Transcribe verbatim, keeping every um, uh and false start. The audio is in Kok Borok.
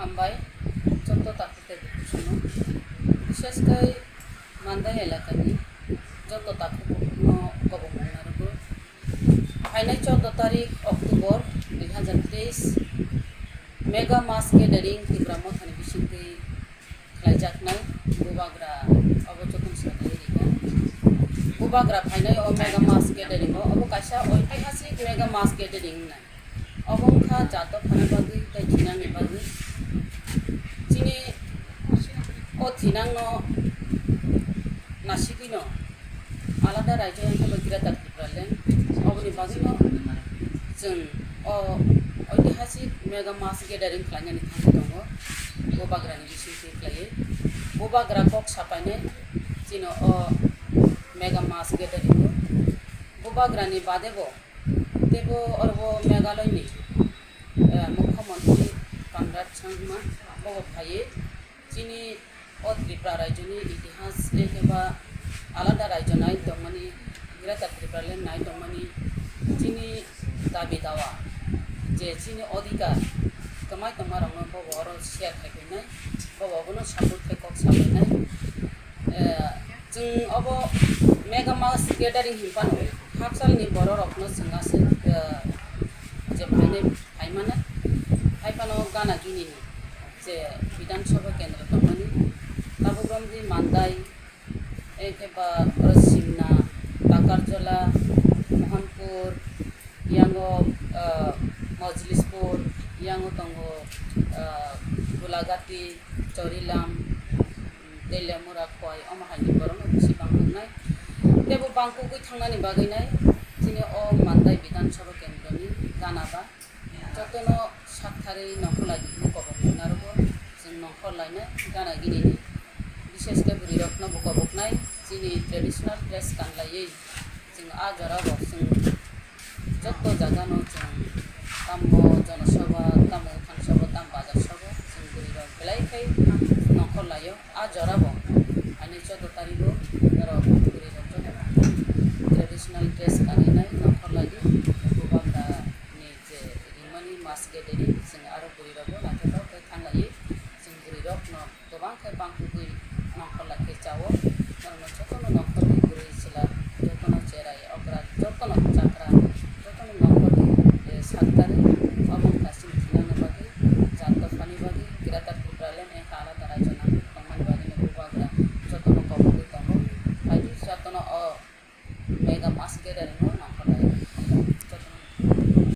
Hambai, joto takhuk tei bukuchungno, bishesh khe Mandai elakani joto takhukno kobokmung narwgo. Phainai chordo tarik October dui hazar teis, Mega Mass Gathering Tipra Mothani bisingtwi khlaijaknai Bubagra, obo chotong sadi riko. Bubagra phainai o Mega Mass Gathering o, obo kaisa oitihasik Mega Mass Gathering wngnai. Obo wngkha jato phana bagwi tei thinangni bagwi. Chini o thinangno nasigwino alada raijayang khe Greater Tipraland. Oboni bagwino chwng o oitihasik Mega Mass Gathering khlainani thangwi tongo, Bubagrani bisingtwi khlaiwi. Bubagra kok sapainai chini o Mega Mass Gathering o. Bubagrani badebo teibo oro Meghalaya ni, eh, Mukhyamantri Conrad Sangma bobo phaiwi chini o Tripura raijo ni itihas tei khe ba alada raijo nai tongmani, Greater Tipraland nai tongmani, chini dabi dawa je chini odhikar kwmai tongma rokno bobo oro share khai phainai, bobo abono support khai kok sapainai. Eh, chwng obo Mega Mass Gathering hinphano hapsalni bororokno chwng aswk, eh, je phainai phaimano, haiphano gana gini ni je Bidhan Sabha kendro tongmani, tabuk romdi Mandai, enkhe ba oro Simna, Takarjala, Mohanpur, yango, ah, Mojlispur, yango tongo, ah, Gulagati, Chorilam, Teliamura, Khowai, omo haini borokno bisi bang tongnai. Teibo bang kugui thangnani bagwi nai chini o Mandai Bidhan Sabha kendroni gana ba jotono sak tharwi nongkhorlai di hinwi koboknai narwgo. Chwng nongkhorlainai gana gini ni, bishesh khe bwrwi rokno bo koboknai chini traditional dress kanlaiwi. Chwng a jora bo chwng joto jaga no chwng tamo jonosabha, tamo thangsabha, tamo bajarsabha chwng bwrwi rok belai khai nongkhorlaio. A jora bo ani chordo tarigo norok bwrwi rok joto traditional dress kanwi nai nongkhorlaidi. Bubagra ni je rimani mass gathering chwng aro bwrwi rok bo naithotok khe thanglaiwi chwng bwrwi rok no kwbang khe bangkugwi nongkhorlai khe chao. Norokno jotono nongkhorni bwrwi chwla jotono cherai okra jotono